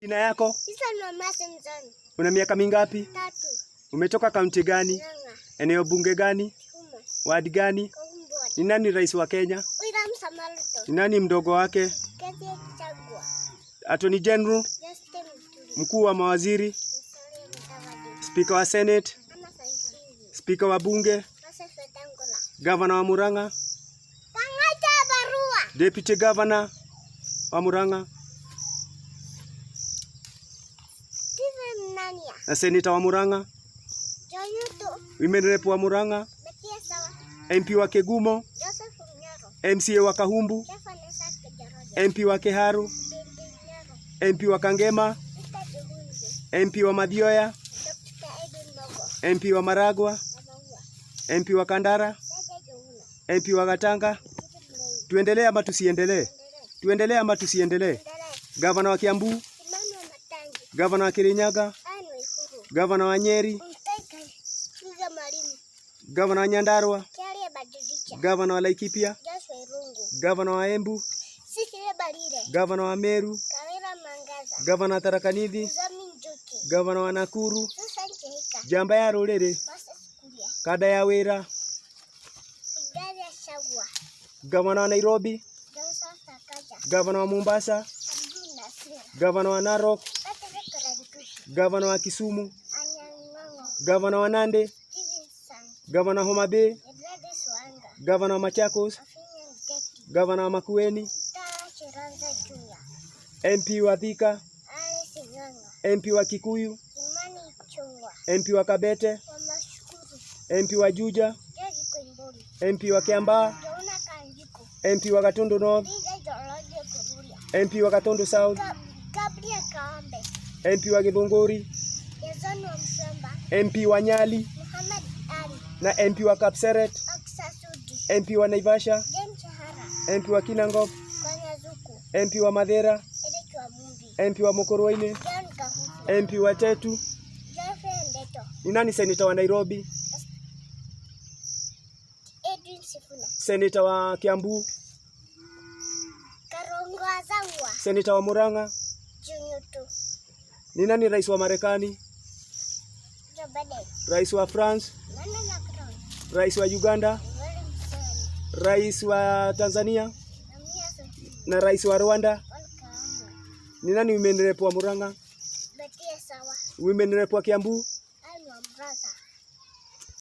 Jina yako? Una miaka mingapi? Tatu. Umetoka kaunti gani? Ng'ang'a. Eneo bunge gani? Kisumu. Wadi gani? Kongwot. Ni nani rais wa Kenya? William Samoei Ruto. Ni nani mdogo wake? Rigathi Gachagua. Attorney General, Justin Muturi. mkuu wa mawaziri, Musalia Mudavadi. spika wa Senate, Anna Saisiri. spika wa bunge, Moses Wetangula. gavana wa Murang'a, Kang'ata barua. deputy governor wa Murang'a Stephen Mnania. na senator wa Murang'a, Joyuto. women rep wa Murang'a, Betia Sawa. MP wa Kegumo, Joseph Mnyoro. MCA wa Kahumbu, Stephanie Sake Njoroge. MP wa Keharu, Ndindi Nyoro. MP wa Kangema, Peter Kihunzi. MP wa Mathioya, Dr. Edwin Mogo. MP wa Maragua, Maua. MP wa Kandara, Sege Jehuna. MP wa Gatanga. Stephen Moi. Tuendelee ama tusiendelee? Endelee. Tuendelee ama tusiendelee? Endelee. Gavana wa Kiambu, Emmanuel Matangi. gavana wa Kirinyaga, Anne Waiguru. gavana wa Nyeri, Mutahi Kahiga Mwalimu. gavana wa Nyandarua, Kiarie Badilisha. gavana wa Laikipia, Joshua Irungu. gavana wa Embu, Sisile Balile. gavana wa Meru, Kawira Mwangaza. gavana wa Tharaka Nithi, Muthomi Njuki. gavana wa Nakuru, Susan Kihika. njamba ya rũrĩrĩ, Moses Kuria. kanda ya wĩra, Rigathi Gachagua. gavana wa Nairobi, Johnson Sakaja. gavana wa Mombasa, Abdul Nasir. gavana wa Narok, Patrick Karantushi. gavana wa Kisumu, Anyang' Nyong'o. gavana wa Nandi, Stephen Sang. gavana wa Homa Bay, Gladys Wanga. gavana wa Machakos, Afinya Ndeti. gavana wa Makueni, Tara Chiranza Junior. MP wa Thika, Alice Ng'ang'a. MP wa Kikuyu, Kimani Ichung'wa. MP wa Kabete, Wamashukuru. MP wa Juja, George Koimburi. MP wa Kiambaa, Jona Kanjiku. MP wa Gatundu North, Liza Njoroge Kururia. MP wa Gatundu South, Gabriel Kaombe. MP wa Githunguri, Jason Wamsamba. MP wa Nyali Muhammad Ali. na MP wa Kapseret, Aksa Sudi. MP wa Naivasha, James Hara. MP wa Kinangop, Kwanyazuku. MP wa Mathira, Eric Wamumbi. MP wa Mukurweini, John Kahutu. MP wa Tetu. Geoffrey Ndeto. Ni nani seneta wa Nairobi? Edwin Sifuna. Seneta wa Kiambu, Karongo Azangwa. seneta wa Murang'a. Junyutu. Ni nani rais wa Marekani? Joe Biden. Rais wa France, Emmanuel Macron. rais wa Uganda, Yoweri Museveni. rais wa Tanzania Samia Suluhu. na rais wa Rwanda. Paul Kagame. Ni nani women rep wa Murang'a? Betia Sawa. Women rep wa Kiambu,